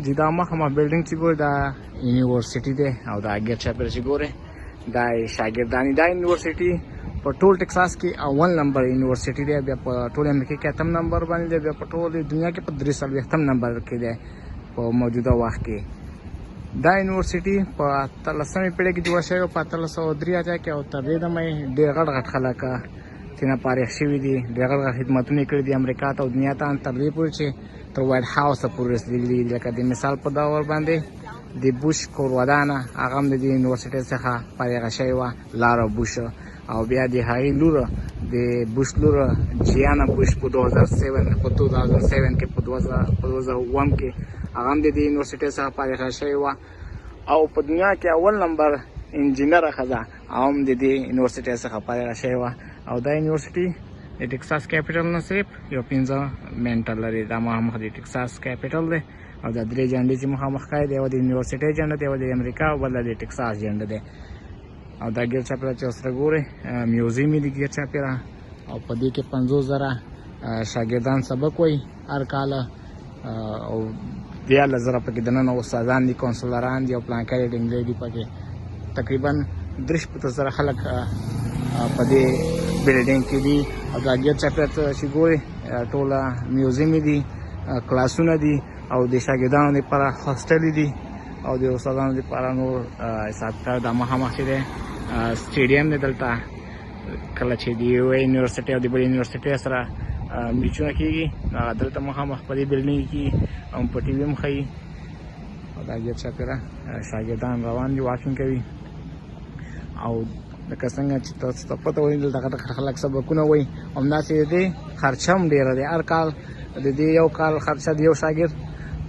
چې دا مخامخ building چې ګورې، دا یونیورسيټي دی او دا ګیر چاپېره چې ګورې، دا شاګردان. دا یونیورسيټي په ټول ټکساس کې اول نمبر یونیورسيټي دی، بیا په ټول امریکا کې اتم نمبر باندې دی، بیا په ټول دنیا کې په 43 نمبر کې دی په موجوده وخت کې. دا یونیورسيټي په 18مې پېړۍ کې جوړه شوې، په 1883 کې، او تر دې دمه یې ډېر غټ غټ خلک ترېنه فارغ شوي دي، ډېر غټ غټ خدمتونه یې کړي دي امریکا ته او دنیا ته، تر دې پورې چې تر وایټ هاوس ته پورې رسېدلي دي. لکه د مثال په دور باندې د بوش کورودانه، هغه هم د دې یونیورسيټۍ څخه فارغه شوې وه، لارا بوش، او بیا د هغې لور، د بوش لور جیانا بوش، په 2007، په 2007 کې، په 2007 کې هغه هم د دې یونیورسيټۍ څخه فارغه شوې وه. او په دنیا کې اول نمبر انجینره ښځه، هغه هم د دې یونیورسيټۍ څخه فارغه شوې وه. او دا یونیورسيټي د ټکساس کیپټل نه صرف یو 5 منټه لري. دا مخامخ د ټکساس کیپټل دی او دا درې جنډې چې مخامخ ښکاري، یوه د یونیورسيټۍ جنډه ده، یوه د امریکا او بله د ټکساس جنډه ده. او دا ګیر چاپېره چې ورسره ګورئ، museum دی ګیر چاپېره، او په دې کې 50,000 شاګردان سبق وایي هر کال او 13,000 پکې دننه استادان دي، counselor ان دي او پلانکی ډنګلی دي. پکې تقریبا 63,000 خلک په دې building کې دي. او دا ګیر چاپېره ته چې ګورئ، ټوله museum دي، کلاسونه دي او د شاګردانو لپاره hostel دي او د استادانو لپاره نور حساب کتاب. دا مخامخ چې دی، سټیډیم دی. دلته کله چې د یوې یونیورسيټي او د بلې یونیورسيټي سره میچونه کیږي، هغه دلته مخامخ په دې building کې هم په ټي وي هم ښیي. او دا ګیر چاپېره شاګردان روان دي، walking کوي. او لکه څنګه چې تاسو ته پته وي، دلته غټ غټ خلک سبقونه وایي. همداسې د دې خرچه هم ډېره دی. هر کال د دې یو کال خرچه د یو شاګرد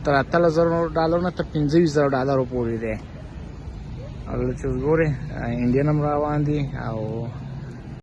تر 18,000 ډالر نه تر 25,000 ډالرو پورې دی. او دلته چې اوس ګورئ، انډین هم روان دي او